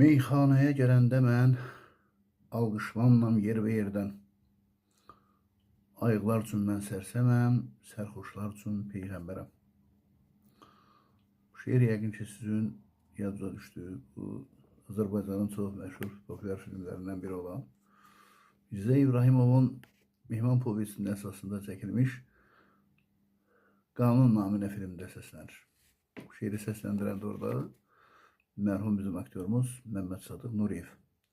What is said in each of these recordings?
Meyxanaya gələndə mən alqışlanmam yer və yerdən. Ayıqlar üçün mən sərsəməm, sərxoşlar üçün peyğəmbərəm. Bu şeir yəqin ki, sizin yadınıza düşdü. Bu, Azərbaycanın çox məşhur, populyar filmlərindən biri olan Mirzə İbrahimovun Mehman povestinin əsasında çəkilmiş Qanun naminə filmdə səslənir. Bu şeiri səsləndirən də orada mərhum bizim aktyorumuz Məmməd Sadıq Nuriyev,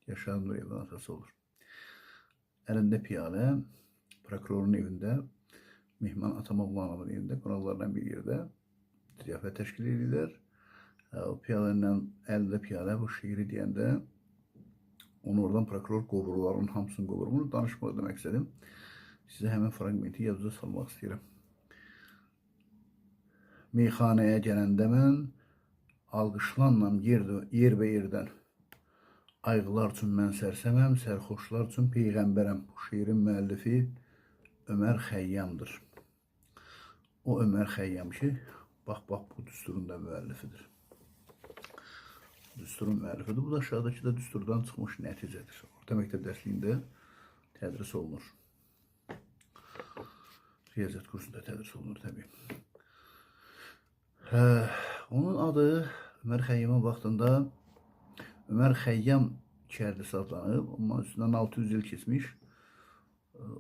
Yaşar Nuriyevin atası olur. Əlində piyalə, prokurorun evində, Mehman Atamoğlanovun evində qonaqlarla bir yerdə ziyafət təşkil edirlər. O piyalə ilə, əlində piyalə bu şeiri deyəndə onu oradan prokuror qovurlar, onun hamısını qovur. Bunu danışmaqda məqsədim sizə həmin fragmenti yadınıza salmaq istəyirəm. Meyxanəyə gələndə mən alqışlanmam yer və yerdən. Ayıqlar üçün mən sərsəməm, sərxoşlar üçün peyğəmbərəm. Bu şeirin müəllifi Ömər Xəyyamdır. O Ömər Xəyyam ki, bax, bax bu düsturun da müəllifidir. Düsturun müəllifidir. Bu da aşağıdakı da düsturdan çıxmış nəticədir. Orta məktəb dərsliyində tədris olunur. Riyaziyyat kursunda tədris olunur təbii. Onun adı Ömər Xəyyamın vaxtında Ömər Xəyyam kərdisi adlanıb. Amma üstündən 600 il keçmiş.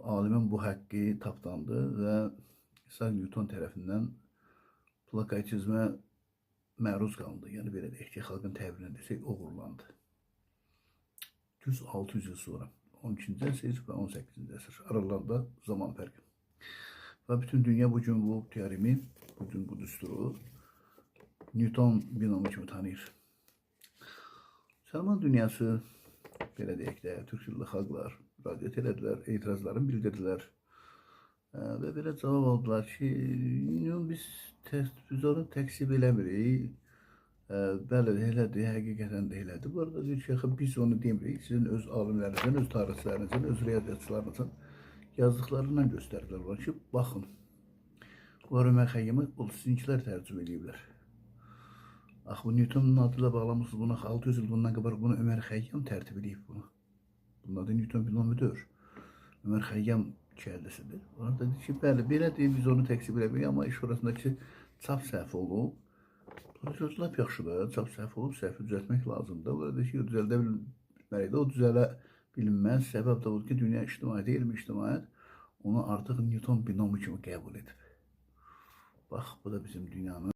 Alimin bu həqqi tapdandı və İsaac Newton tərəfindən plakatizmə məruz qalındı. Yəni belə deyək ki, xalqın təbirinə desək, oğurlandı. Düz 600 il sonra 12-ci əsr və 18-ci əsr aralarında zaman fərqi. Və bütün dünya bugün bu teoremi, bugün bu düsturu Newton binomu kimi tanıyır. Müsəlman dünyası, belə deyək də, türk dilli xalqlar müraciət elədilər, etirazlarını bildirdilər. Və belə cavab aldılar ki, biz onu təksib eləmirik. Bəli, elədir, həqiqətən də elədir. Bu arada deyir ki, axı biz onu demirik, sizin öz alimlərinizin, öz tarixçilərinizin, öz riyaziyyatçılarınızın yazdıqlarından göstərdilər var ki, baxın, onlar Ömər Xəyyamı sizinkilər tərcümə eləyiblər. Axı bu Newtonun adı ilə bağlamışsınız bunu, 600 il bundan qabaq bunu Ömər Xəyyam tərtib eləyib bunu. Bunun adı Newton binomudur. Ömər Xəyyam kəldisidir. Onlar da deyir ki, bəli, belədir, biz onu təksib eləmirik, amma iş orasındakı çap səhv olub. Bunlar lap yaxşıdır, çap səhv olub, səhvi düzəltmək lazımdır. Onlar deyir ki, düzəldə bilmərik də, o düzələ bilinməz. Səbəb də budur ki, dünya ictimaiyyəti, elmi ictimaiyyət onu artıq Newton binomu kimi qəbul edib. Bax, bu da bizim dünyanın